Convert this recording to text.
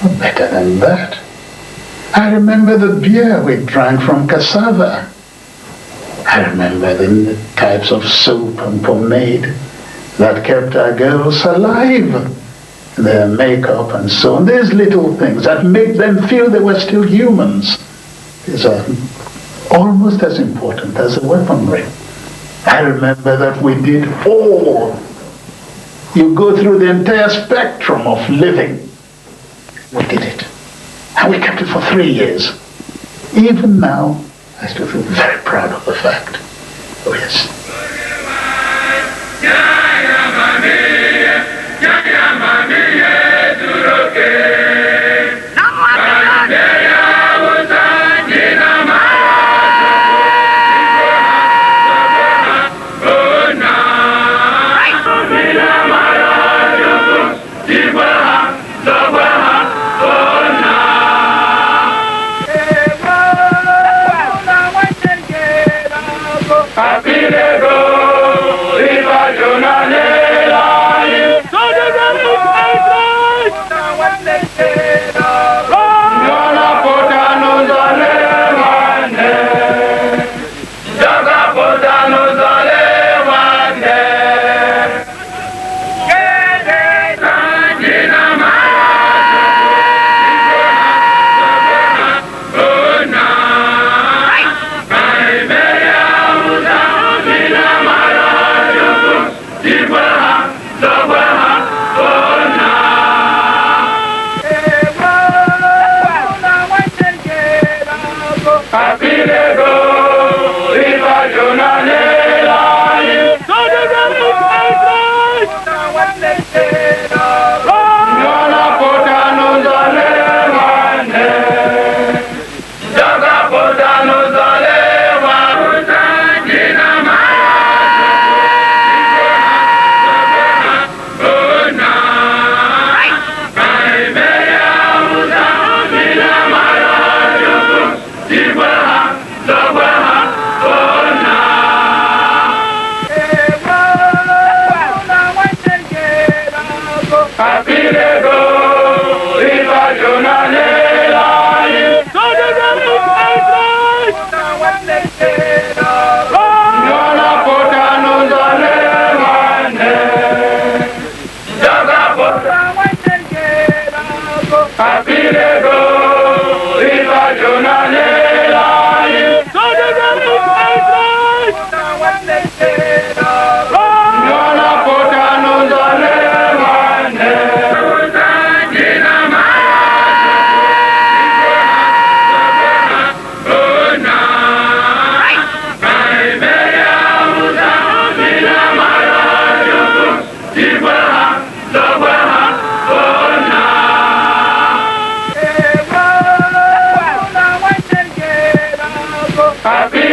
Better than that. I remember the beer we drank from cassava. I remember the types of soap and pomade that kept our girls alive. Their makeup and so on. These little things that made them feel they were still humans. These are almost as important as the weaponry. I remember that we did all. You go through the entire spectrum of living. We did it. And we kept it for 3 years. Even now, I still feel very proud of the fact. Oh yes. Happy